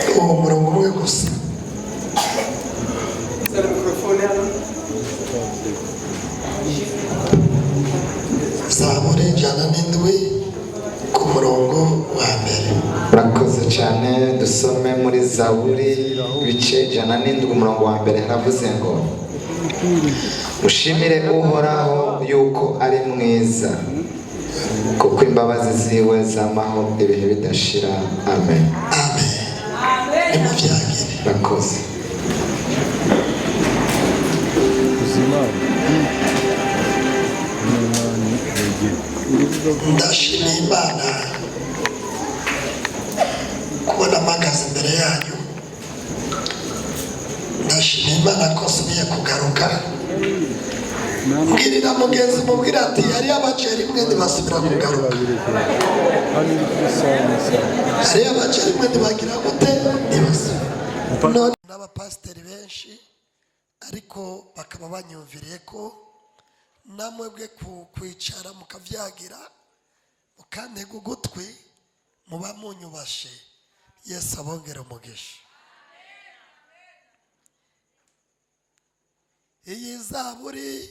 Uwo murongo umwe gusa. Zana mikorofone hano. Zaburi 107 ku murongo wa mbere. Murakoze cyane. Dusome muri Zaburi ibice 107, umurongo wa mbere. Haravuze ngo: "Mushimire Uhoraho yuko ari mwiza, kuko imbabazi ziwe zamaho ibihe bidashira. Amen." Amen, nimuvyagire. Murakoze. Ndashimiye Imana kubona mpagaze imbere yanyu. Ndashimiye Imana ko nsubiye kugaruka. Mbwirira mugenzi, mubwira ati yari yabaciye rimwe, ntibasubira kugaruka. Yari yabaciye rimwe, ntibagira gute? Ntibasubira. None n'abapasiteri benshi ariko bakaba banyumviriye ko namwebwe kwicara mukavyagira, mukantega ugutwi, muba munyubashe. Yesu abongera umugisha. Iyi zaburi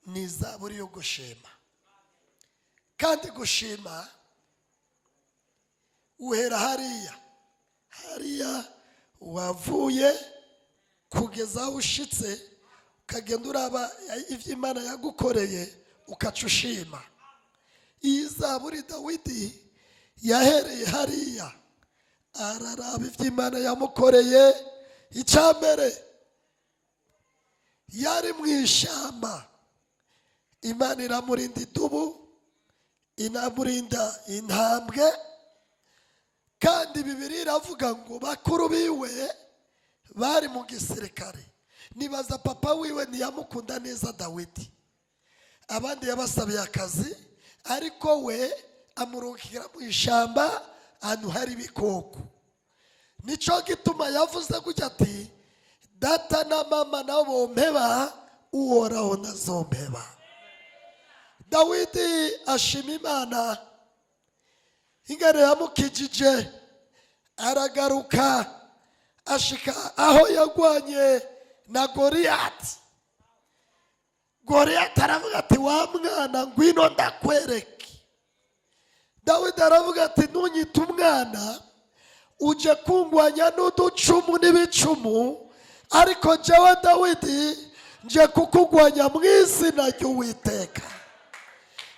ni zaburi yo gushima, kandi gushima uhera hariya hariya wavuye kugeza aho ushitse, ukagenda uraba ibyo Imana yagukoreye, ukaca ushima. Iyi zaburi Dawidi yahereye hariya, araraba ibyo Imana yamukoreye. Icya mbere, yari mu ishyamba, Imana iramurinda idubu, inamurinda intambwe. Kandi Bibiri iravuga ngo bakuru biwe bari mu gisirikare. Nibaza papa wiwe ntiyamukunda neza Dawidi. Abandi yabasabiye akazi, ariko we amurungikira mu ishyamba ahantu hari ibikoko. Nicyo gituma yavuze gutya ati: "Data na mama nabo bompeba, Uhoraho ntazompeba." Dawidi ashima Imana ingano yamukijije. Aragaruka, ashika aho yagwanye na Goriyati. Goriyati aravuga ati: "Wa mwana, ngwino ndakwereke." Dawidi aravuga ati: "Ntunyite umwana, uje kungwanya n'uducumu n'ibicumu, ariko jewe Dawidi nje kukugwanya mu izina ry'Uwiteka."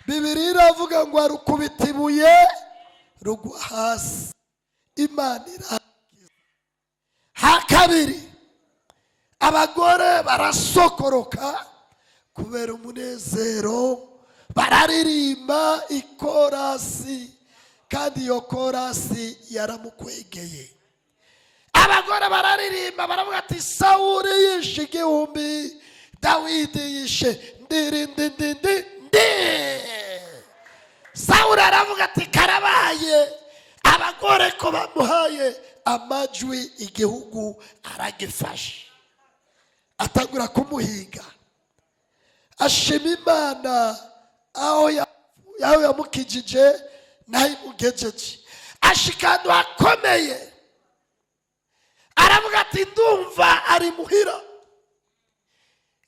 Bibiri iravuga ngo arukubita ibuye, rugwa hasi, Imana irahakiza. Ha kabiri, abagore barasokoroka kubera umunezero, bararirimba ikorasi, kandi iyo korasi yaramukwegeye. Abagore bararirimba, baravuga ati: "Sawuri yishe 1000, Dawidi yishe ndiri ndi ndi ndi ndi." Sawuri aravuga ati: "Karabaye, abagore ko bamuhaye amajwi, igihugu aragifashe." Atangura kumuhiga. Ashima Imana aho yamukijije n'aho imugejeje. Ashika ahantu hakomeye, aravuga ati: "Ndumva ari muhira,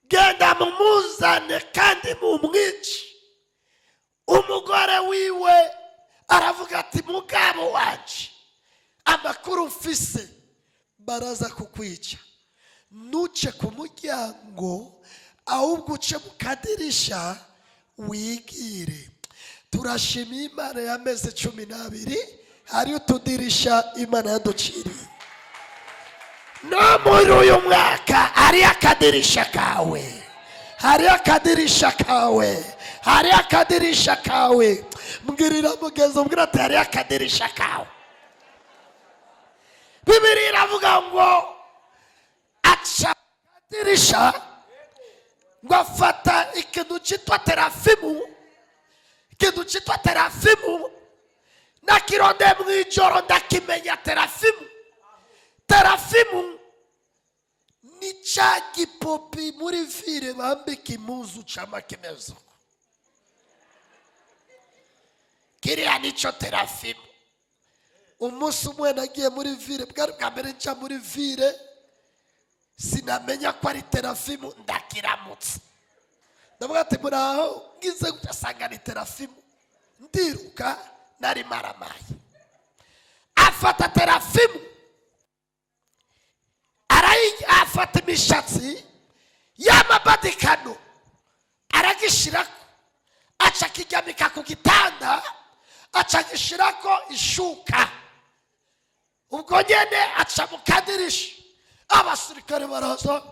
genda mumuzane kandi mumwice." Umugore wiwe aravuga ati: "Mugabo wanje, amakuru mfise, baraza kukwica. Ntuce ku muryango, ahubwo uce mu kadirisha wigire." Turashima Imana y'amezi 12, hari utudirisha Imana yaduciriye. No muri uyu mwaka hari akadirisha kawe, hari akadirisha kawe, hari akadirisha kawe. Mbwirira mugenzi, umbwira ati: "Hari akadirisha kawe." Bibiri iravuga ngo aca akadirisha, ngo afata ikintu cyitwa terafimu. Ikintu cyitwa terafimu nakironde mu ijoro, ndakimenya. Terafimu, terafimu ni cya gipopi muri ville bambika impuzu cama kimeze uko. Kiriya nicyo terafimu. Umunsi umwe nagiye muri ville, bwari bwa mbere nca muri ville, sinamenya ko ari terafimu. Ndakiramutse, ndavuga ati: "Muraho." Ngize gutya asanga ni terafimu, ndiruka, nari maramaye. Afata terafimu, afata imishatsi y'amabadikano, aragishirako, aca akiryamika ku gitanda, aca agishirako ishuka. Ubwo nyene aca mu kadirisha. Abasirikare baraza,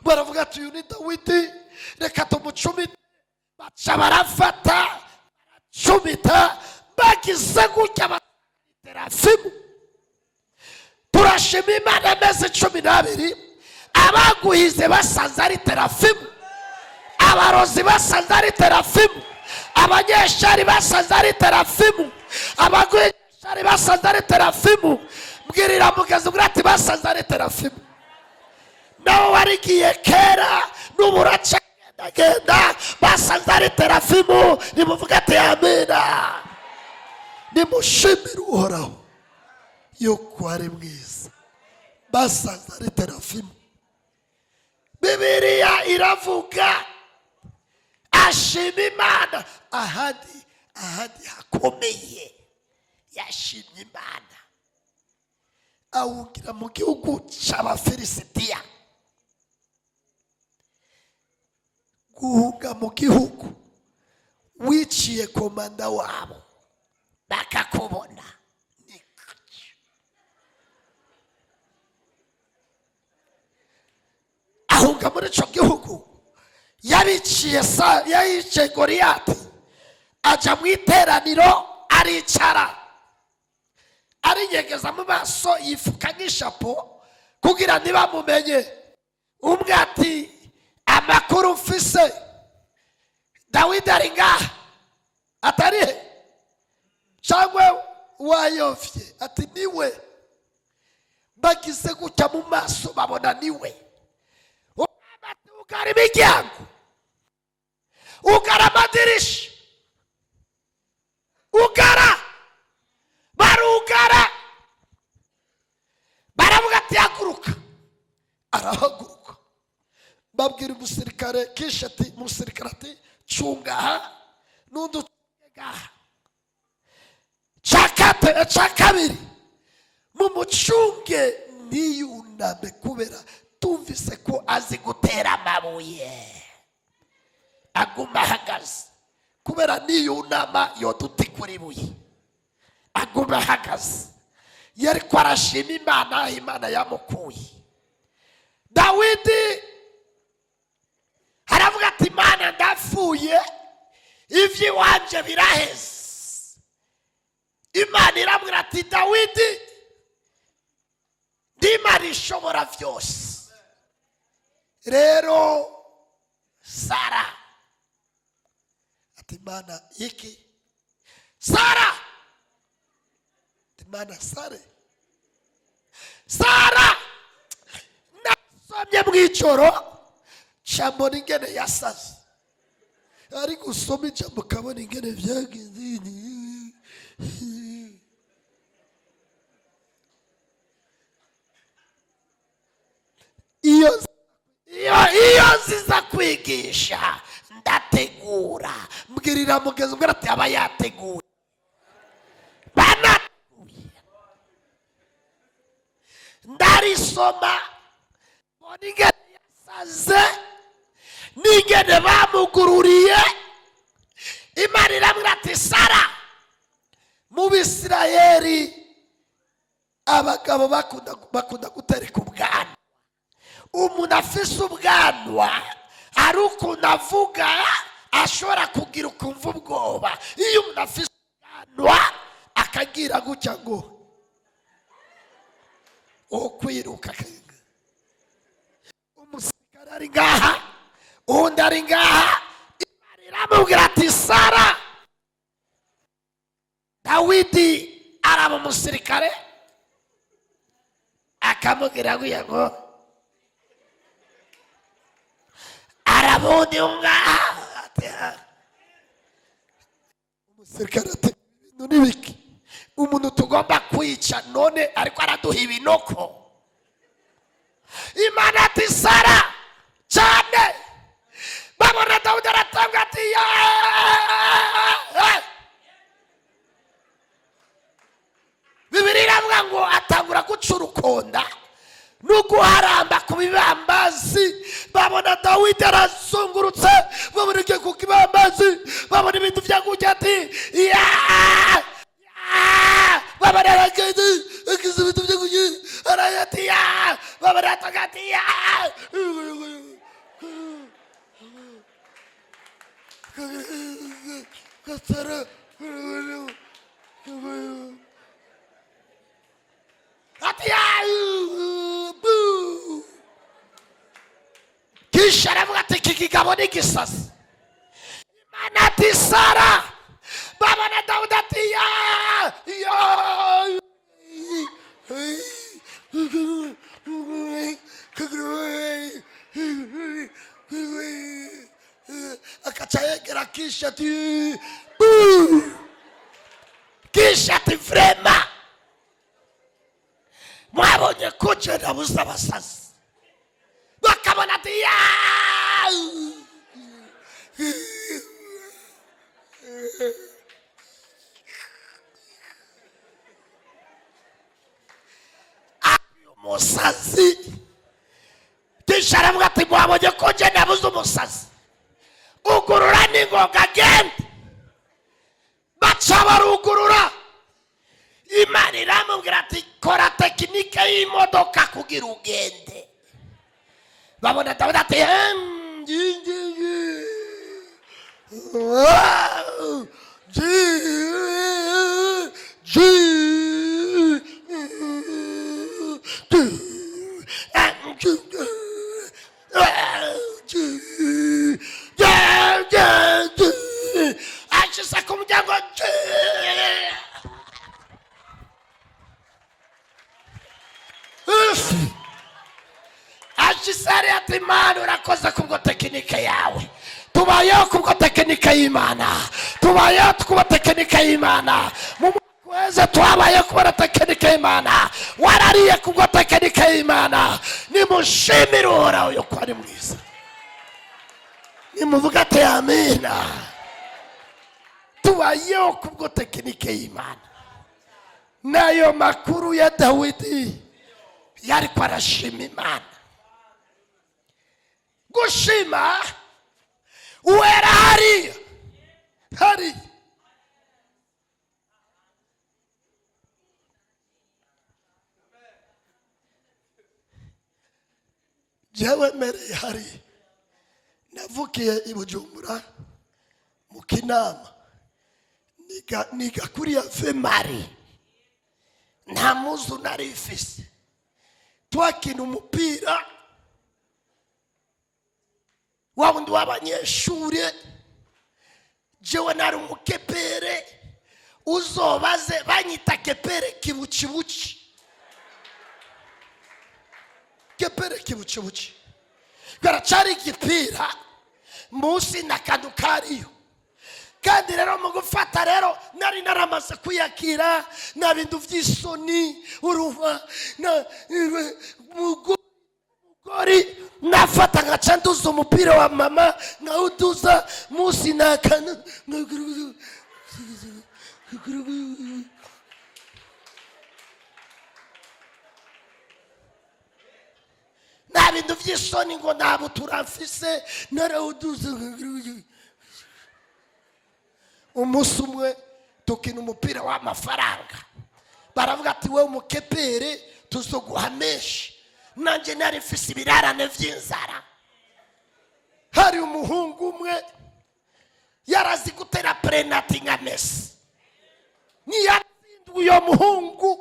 baravuga ati: "Uyu ni Dawidi, reka tumucumite." Baca barafata, baracumita, bagize gutya terafimu. Turashima Imana. Amezi 12, abaguhize basanze ari terafimu, abarozi basanze ari terafimu, abanyeshari basanze ari terafimu, abagweshari basanze ari terafimu. Mbwirira mugenzi ubwira ati: "Basanze ari terafimu." Nawe warigiye kera, n'ubu uracagendagenda, basanze ari terafimu. Nimuvuga ati: "Amina." Nimushimire Uhoraho yuko ari mwiza. Basanze ari terafimu. Bibiliya iravuga ashima Imana ahandi hakomeye. Yashimye Imana, awugira mu gihugu cy'Abafilisitiya. Guhunga mu gihugu wiciye komanda wabo bakakubona ni ahunga muri icyo gihugu yariciye sa yayiciye Goriyati, ajya mu iteraniro, aricara, arinyegeza mu maso, yifuka nk'ishapo kugira ntibamumenye. Umwe ati: "Amakuru mfise, Dawidi ari ngaha." Atari he cyangwa wayovye? Ati: "Niwe." Bagize gutya mu maso, babona niwe. Umwami ati: "Ugara imiryango, ugara amadirisha, ugara." Barugara, baravuga ati: "Haguruka." Arahaguruka. Babwira umusirikare kishe ati, umusirikare ati: "Cunga aha, n'undi ucunge ngaha." Cya kabiri, mumucunge ntiyuname, kubera tumvise ko azi gutera amabuye. Aguma ahagaze, kubera niyunama yodutikura ibuye. Aguma ahagaze. Yari ko arashima Imana, Imana yamukuye. Dawidi aravuga ati: "Imana, ndapfuye, iby'iwanje biraheze." Imana iramubwira ati: "Dawidi, ndi Imana ishobora byose. Rero sara." Ati: "Imana, iki?" "Sara." Ati: "Imana, sare, sara." Nasomye mu ijoro, mbona ingene yasaze. Ariko usoma ijambo ukabona ingene byagenze. Iyo nziza kwigisha, ndategura. Mbwirira mugenzi ubwira ati: "Aba yateguye, banateguye." Ndarisoma, mbona ingene yasaze n'ingene bamugururiye. Imana iramubwira ati: "Sara." Mu Bisirayeli abagabo bakunda gutereka ubwanwa. Umuntu afise ubwanwa ari ukuntu avuga, ashobora kugira ukumva ubwoba. Iyo umuntu afise ubwanwa akagira gutya ngo ukwiruka, umusirikare ari ngaha, undi ari ngaha. Imana iramubwira ati: "Sara." Dawidi araba umusirikare, akamubwira gutya ngo arabundi ngaha. Ati: "Ah." Umusirikare ati: "Ibintu ni biki?" Umuntu tugomba kwica none ariko araduha ibinoko. Imana ati sara cyane. Babona Dawudi aratanga ati "Yeah!" Bibiri iravuga ngo atangura guca urukonda no guharamba ku bibambazi. Babona Dawidi arazungurutse, babona igiye ku kibambazi, babona ibintu byaguye ati ya ya. Babona arageze agize ibintu byaguye araye ati ya. Babona ataga ati ya. Ati ya bu. Kisha aravuga ati iki kigabo ni igisasi. Imana ati sara. Babona Dawudi ati ya ya. Akaca yegera Kisha ati bu. Kisha ati vraiment mwabonye ko je nabuze abasazi. Bakabona ati ya. Umusazi. Kisha aravuga ati mwabonye ko je nabuze umusazi, ugurura n'ingoga agende. Baca barugurura. Imana iramubwira ati kora technique y'imodoka kugira ugende. Babona Dawidi ati "Hem, ji, ji, ji. Wow, ji, ji, ji, em, ji, ji, ji, ji, ji." Ashyize ku muryango ji. Uff. Ashisari ati Imana urakoze kubwo technique yawe. Tubayeho kubwo technique y'Imana, tubayeho kubwo technique y'Imana. Mu mwaka twabayeho kubera technique y'Imana. Warariye kubwo technique y'Imana. Nimushimire Uhoraho yuko ari mwiza. Nimuvuga ati amina. Tubayeho kubwo technique y'Imana. N'ayo makuru ya Dawidi yariko arashima Imana. Gushima uwera hariya hariya. Jewe mereye hariya. Navukiye i Bujumbura mu Kinama, niga kuri Ave Marie. Nta muzu nari mfise. Twakina umupira wa wundi w'abanyeshuri. Jewe nari umukepere, uzobaze banyita kepere kibukibuki, kepere kibukibuki. Garacari igipira munsi n'akantu kariyo. Kandi rero mu gufata rero nari naramaze kwiyakira, nta bintu by'isoni. Urumva mugori nafata nkaca nduza umupira wa mama, nkawuduza munsi n'akantu. Nta bintu by'isoni ngo nta butura mfise, narawuduza. Umunsi umwe tukina umupira w'amafaranga, baravuga ati wowe umukepere tuzoguha menshi. Nanjye nari mfise ibirarane vy'inzara. Hari umuhungu umwe yarazi gutera penalty nka Messi. Ntiyatsindwa uyo muhungu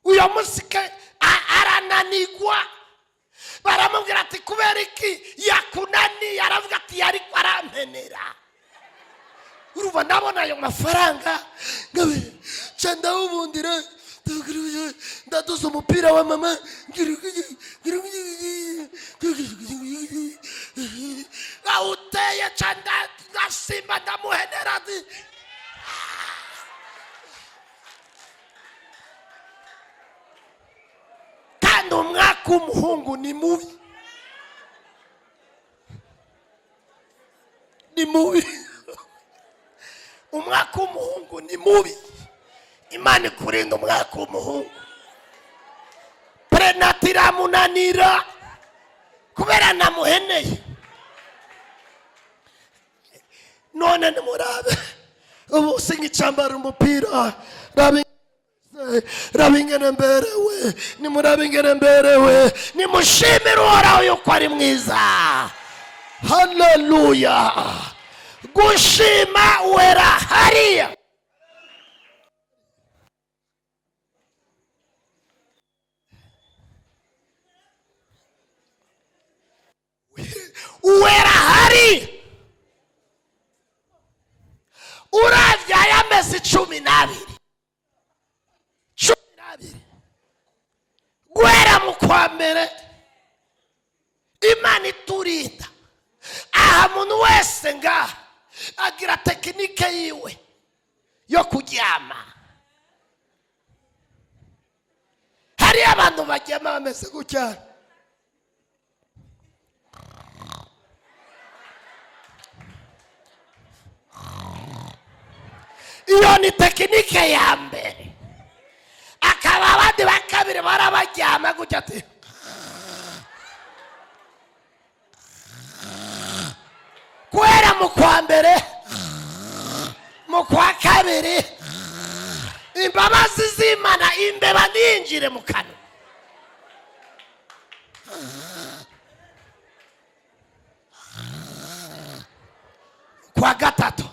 uyo munsi ke arananigwa. Baramubwira ati kubera iki yakunaniye? Aravuga ati yariko arampenera. Urumva ndabona ayo mafaranga nca ndawubundira, ndaduza umupira wa mama, awuteye, nca ndasimba ndamuhenera ati Kandi umwaka w'umuhungu ni mubi, ni mubi. Umwaka w'umuhungu ni mubi. Imana ikurinda umwaka w'umuhungu. Prenati iramunanira kubera namuheneye. None nimurabe ubu sinkicambara umupira, rabe ingene mberewe, nimurabe ingene mberewe, nimushimire Uhoraho yuko ari mwiza. Haleluya! Gushima wera hariya. Uwera hari uravye aya mezi 12, 12 guhera mu kwa mbere, Imana iturinda. Aha muntu wese ngaha agira technique yiwe yo kuryama. Hariyo abantu baryama bameze gutya. Iyo ni technique ya mbere. Akaba abandi ba kabiri barabaryama gutya, ati guhera mu kwa mbere, mu kwa kabiri, imbabazi z'Imana, imbeba ntiyinjire mu kanwa. Kwa gatatu,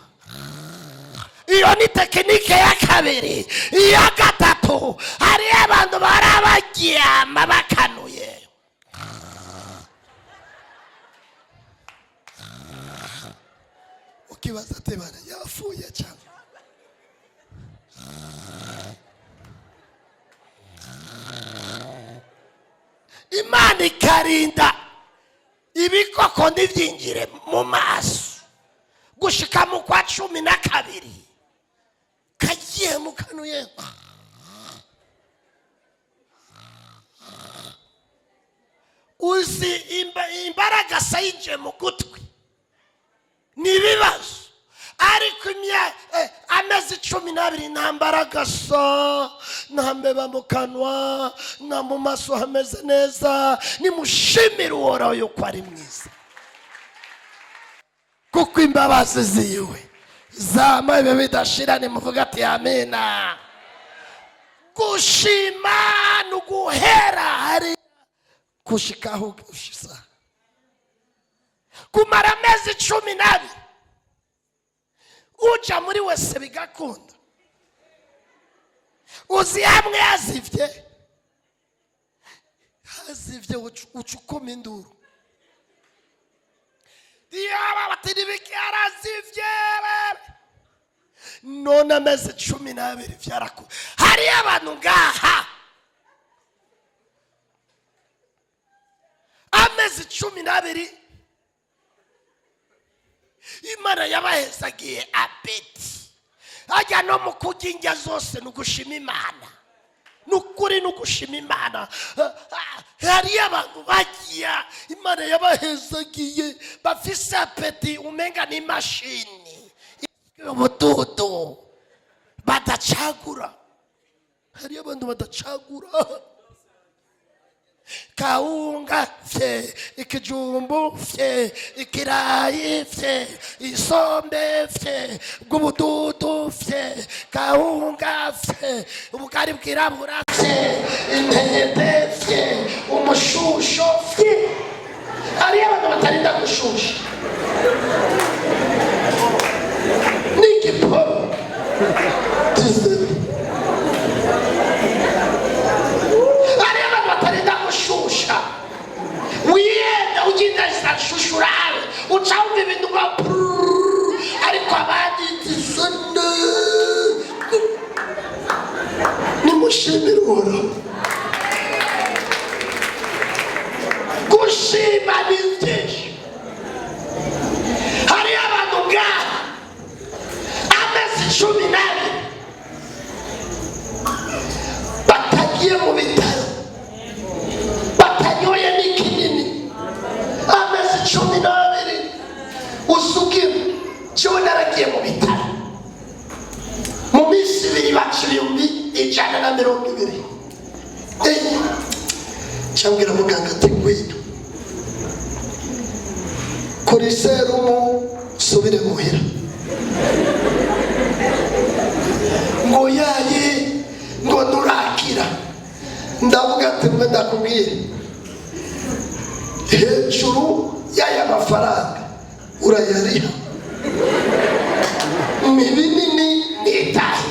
iyo ni technique ya kabiri. Iya gatatu, hariyo abantu barabaryama bakanuye. Ukibaza ati bana yapfuye cyane. Imana ikarinda ibikoko ntibyinjire mu maso gushika mu kwa 12, kagiye mukanuye. Uzi imbaraga sayinjiye mu gutwi ni ibibazo. Ariko amezi 12 nta mbaraga sa, nta mbeba mu kanwa, nta mu maso, hameze neza. Nimushimire Uhoraho yuko ari mwiza, kuko imbabazi ziwe zama ibihe bidashira. Nimuvuga ati amina. Gushima ni uguhera hari gushikaho gushisa, kumara amezi 12 uja muri wese bigakunda. Uzi hamwe hazivye, hazivye, uca ukoma induru, yaba bati nibiki harazivye. None amezi 12 vyaraku. Hariyo abantu ngaha amezi 12 Imana yabahezagiye appétit. Hajya no mu kurya indya zose ni ugushima Imana, ni ukuri ni ugushima Imana. Hariyo abantu bagiya Imana yabahezagiye bafise appétit umenga ni imashini ubududu, badacagura. Hariyo abantu badacagura: kawunga fye, ikijumbu fye, ikirayi fye, isombe fye, bw'ubududu fye, kawunga fye, ubugari bwirabura fye, intete fye, umushusho fye. Hariyo abantu batarinda gushusha n'igiporo. Hariyo abantu batarinda gushusha. Wiyenda ugenda shusha urabe, uca wumva ibintu nka prrrr, ariko abandi tisone. Nimushimire Uhoraho. Gushima ni byinshi. Hariyo abantu ngaha amezi 12. mubiri. Cyambwira muganga ati: "Ngwino kuri serumu, usubire muhira." Ngo yayi, ngo nturakira. Ndavuga ati: "Mwe, ndakubwire, hejuru y'aya mafaranga urayariha ni binini nitahe,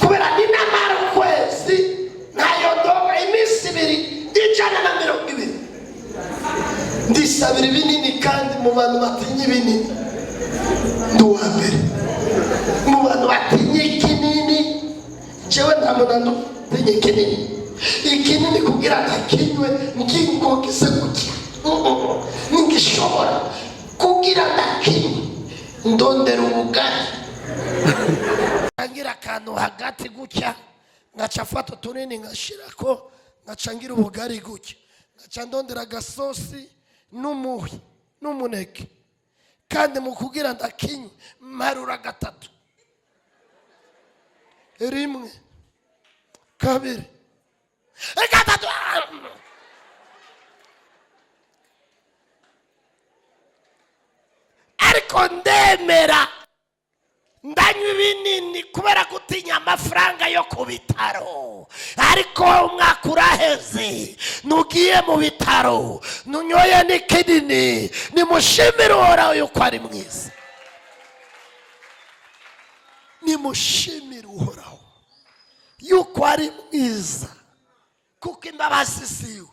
kubera ni namara ukwezi ntayo ndonga, iminsi ibiri 120 ndisabira ibinini. Kandi mu bantu batinya ibinini ndi uwa mbere. Mu bantu batinya ikinini, jewe nta muntu utinya ikinini. Ikinini kugira ndakinywe ngingogize gutya, ningishobora kugira ndakinywe, ndondera ubugari ngira akantu hagati gutya, ngaca afata utunini ngashirako, ngaca ngira ubugari gutya, ngaca ndondera agasosi n'umuhwi n'umuneke. Kandi mu kugira ndakinywe mparura gatatu: rimwe, kabiri, gatatu. Ariko ndemera ndanywa ibinini kubera gutinya amafaranga yo ku bitaro. Ariko umwaka uraheze ntugiye mu bitaro, ntunyoye n'ikinini. Nimushimire Uhoraho yuko ari mwiza. Nimushimire Uhoraho yuko ari mwiza, kuko imbabazi ziwe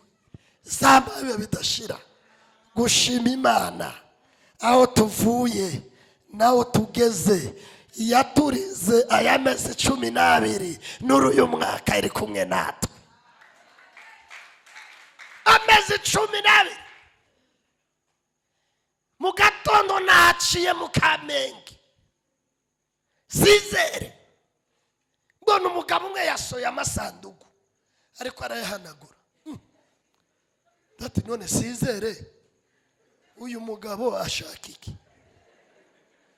zamabiye bidashira. Gushima Imana aho tuvuye naho tugeze, yaturize aya mezi 12 n'uri uyu mwaka, iri kumwe natwe amezi 12. Mu gatondo naciye mu Kamenge, sizere, mbona umugabo umwe yasohoye amasanduku ariko arayahanagura. Ati: "None sizere, uyu mugabo ashaka iki?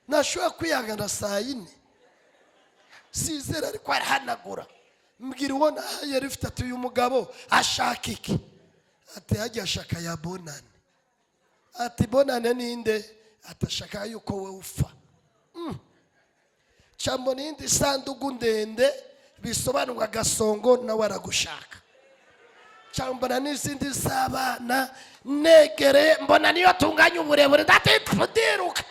Ntashobora kwihangana saa yine?" Sizere ariko arahanagura. Mbwira uwo nahaye rifite ati: "Uyu mugabo ashaka iki?" Ati: "Hajya ashaka ya bonane." Ati: "Bonane ninde?" Ati: "Ashaka yuko we upfa." Cyambona iyindi sanduku ndende, bisobanurwa agasongo nawe aragushaka. Cyambona n'izindi z'abana negereye, mbona niyo tunganya uburebure. Ndatiruka,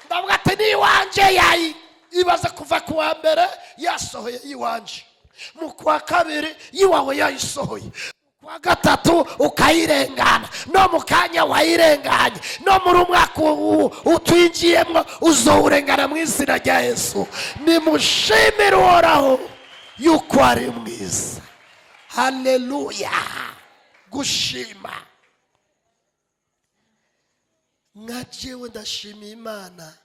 ndavuga ati: "N'iwanje yayi." Ibaze kuva ku wa mbere yasohoye iwanje, mu kwa kabiri iwawe yayisohoye, mu kwa gatatu ukayirengana, no mu kanya wayirenganye, no muri umwaka utwinjiyemo uzowurengana mu izina rya Yesu. Nimushimire Uhoraho yuko ari mwiza. Haleluya! Gushima, nka jewe ndashimiye Imana.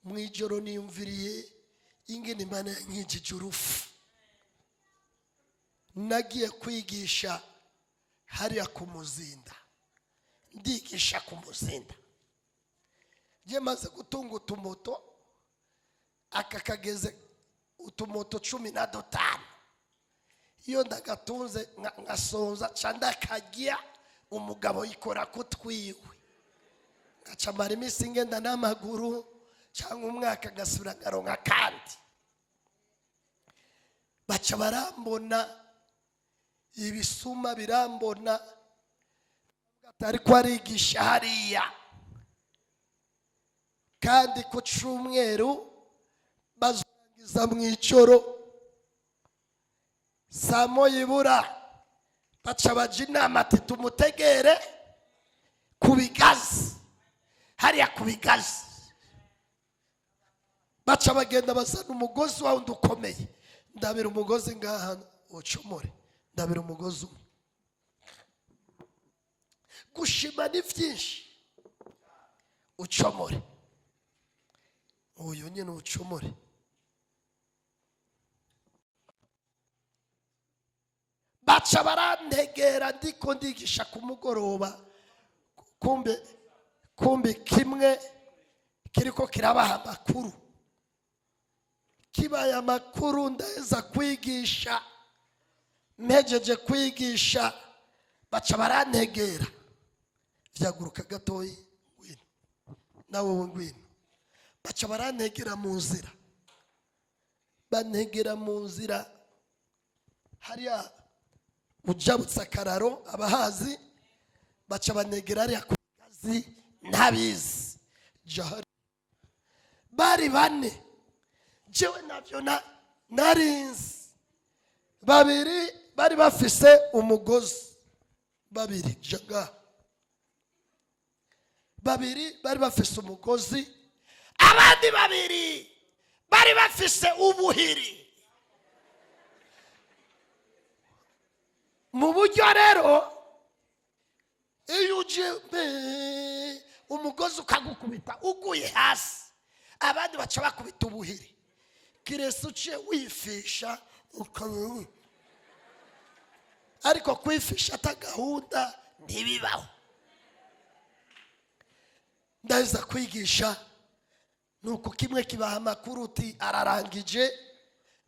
Mu ijoro niyumviriye ingene Imana yankijije urufu. Nagiye kwigisha hariya ku Muzinda, ndigisha ku Muzinda. Njye maze gutunga utumoto, aka kageze utumoto 15. Iyo ndagatunze ngasonza ca ndakajya, umugabo yikora kutwiwe, ngaca mara iminsi ngenda n'amaguru cyangwa umwaka, ngasubira ngaronka. Kandi baca barambona, ibisuma birambona, ariko arigisha hariya. Kandi ku cyumweru bazorangiza mu ijoro saa moya ibura. Baca baja inama ati: "Tumutegere ku bigazi hariya ku bigazi." Baca bagenda bazana umugozi wa wundi ukomeye. Ndabira umugozi ngaha ucomore, ndabira umugozi umwe. Gushima ni byinshi. Ucomore uyu nyine, ucomore. Baca barantegera ndiko ndigisha ku mugoroba. Kumbe kumbe kimwe kiriko kirabaha amakuru. Kibaye amakuru, ndaheza kwigisha, mpejeje kwigisha baca barantegera. Vyaguruka gatoyi, ngwino nawe, wowe ngwino. Baca barantegera mu nzira, bantegera mu nzira hariya ujabutse akararo, abahazi. Baca banegera hariya ku kazi, ntabizi jahari. Bari bane, jewe navyo narinzi. Babiri bari bafise umugozi, babiri jaga, babiri bari bafise umugozi, abandi babiri bari bafise ubuhiri. Mu buryo rero iyo uje umugozi ukagukubita uguye hasi, abandi baca bakubita ubuhiri, kirese uciye wifisha ukaba. Ariko kwifisha ata gahunda ntibibaho. Ndaheza kwigisha, nuko kimwe kibaha amakuru uti ararangije.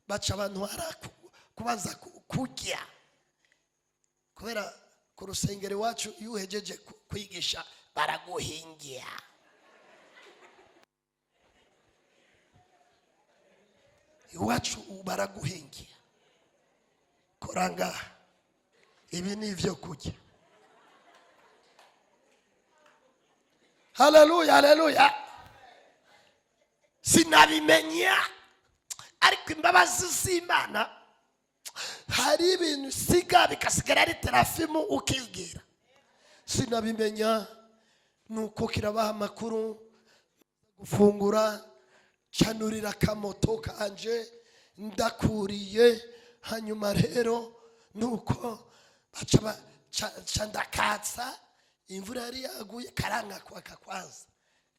Baca abantu kubanza kurya, kubera ku rusengero iwacu iyo uhejeje kwigisha baraguhingira. Iwacu baraguhingira. Kora ngaha, ibi ni ibyo kurya. Haleluya, haleluya! Sinabimenya, ariko imbabazi z'Imana, hari ibintu usiga bikasigara ari terafimu ukigira. Sinabimenya, nuko kirabaha amakuru gufungura, canurira akamoto kanje ndakuriye. Hanyuma rero nuko baca ca ndakatsa. Imvura yari yaguye, karanga kwaka kwanza,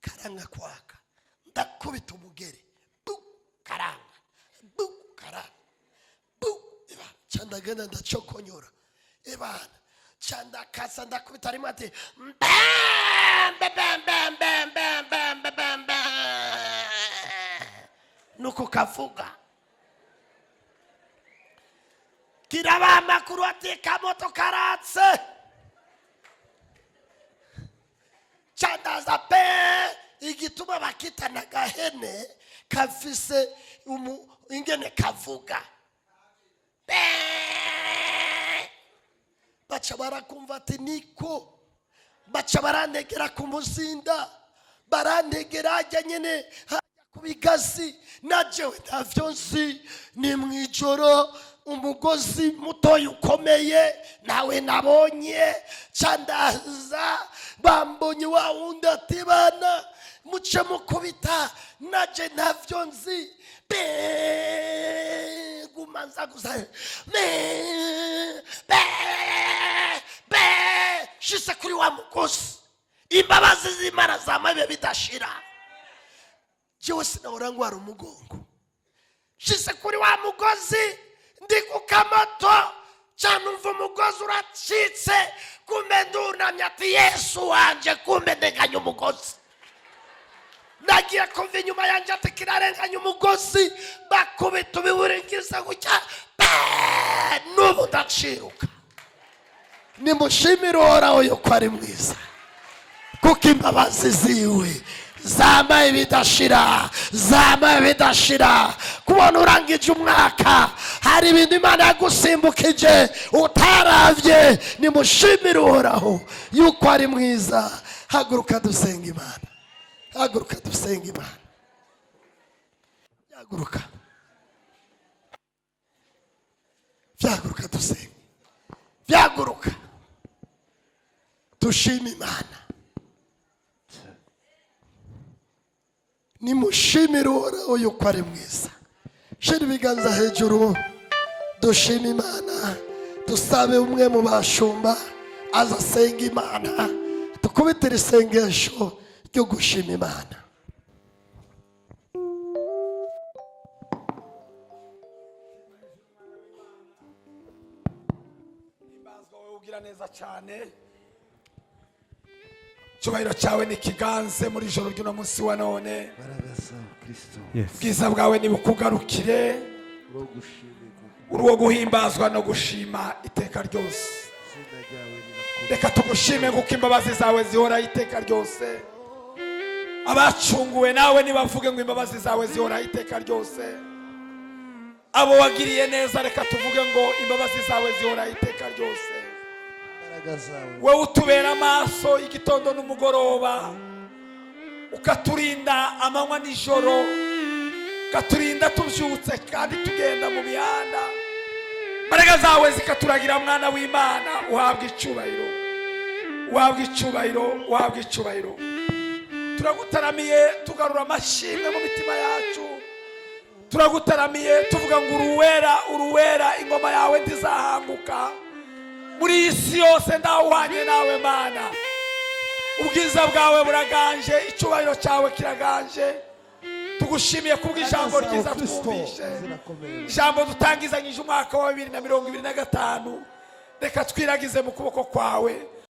karanga kwaka. Ndakubita umugere, bu karanga, bu karanga, bu ebana. Ca ndagenda ndacokonyora, ebana. Ca ndakatsa, ndakubita rimwe, ati bam bam bam bam bam bam bam bam bam, nuko kavuga. Kiraba amakuru ati kamoto karatse. Candaza pe. Igituma bakitana gahene, kafise ingene kavuga pe, baca barakumva ati niko. Baca barantegera ku muzinda, barantegera hajya nyene hajya ku bigazi. Najewe ntavyo nzi, ni mu ijoro, umugozi mutoya ukomeye nawe nabonye. Candaza bambonye, wa wundi ati bana muce mukubita, naje ntavyo nzi. Be guma nza gusa be be be, shise kuri wa mugozi. Imbabazi z'Imana zamabiye bidashira. Jewe sinahora ngwara umugongo. Shise kuri wa mugozi, ndi ku kamoto cyane, umva umugozi uracitse. Kumbe ndunamye, ati Yesu wanje, kumbe ndenganya umugozi. Nagiye kumva inyuma yanjye ati kirarenganya umugozi, bakubita ubiburingiza gutya pe, n'ubu ndaciruka. Nimushimire Uhoraho yuko ari mwiza, kuko imbabazi ziwe zamaye bidashira, zamaye bidashira. Kubona urangije umwaka, hari ibintu Imana yagusimbukije utaravye. Nimushimire Uhoraho yuko ari mwiza. Haguruka dusenga Imana, haguruka dusenga Imana. Haguruka, vyaguruka dusenga, vyaguruka dushima Imana. Nimushimire Uhoraho yuko ari mwiza. Shira ibiganza hejuru, dushima Imana. Dusabe umwe mu bashumba aza asenga Imana, dukubitire isengesho ryo gushima Imana. Himbazwa wowe ugira neza cyane. Icyubahiro cyawe nikiganze muri ijoro ry'uno munsi wa none. Imbaraga zawe, Kristo. Ubwiza bwawe nibukugarukire. Uro gushimirwa. Uri uwo guhimbazwa no gushima iteka ryose. Izina ryawe rirakomeye. Reka tugushime kuko imbabazi zawe zihoraho iteka ryose. Abacunguwe nawe nibavuge ngo imbabazi zawe zihoraho iteka ryose. Abo wagiriye neza, reka tuvuge ngo imbabazi zawe zihoraho iteka ryose. Imbaraga zawe. Wowe utubera amaso igitondo n'umugoroba, ukaturinda amanywa nijoro, ukaturinda tubyutse kandi tugenda mu mihanda, imbaraga zawe zikaturagira. Mwana w'Imana, uhabwa icyubahiro, uhabwa icyubahiro, uhabwa icyubahiro. Turagutaramiye, tugarura amashimwe mu mitima yacu. Turagutaramiye tuvuga ngo uruwera, uruwera, ingoma yawe ntizahanguka muri iyi si yose. Ndawuhanye nawe, Mana. Ubwiza bwawe buraganje, icyubahiro cyawe kiraganje. Tugushimiye kubw'ijambo Imbaraga ryiza zawe, Kristo, twumvishe, zirakomeye. ijambo dutangizanyije umwaka wa 2025. Reka twiragize mu kuboko kwawe.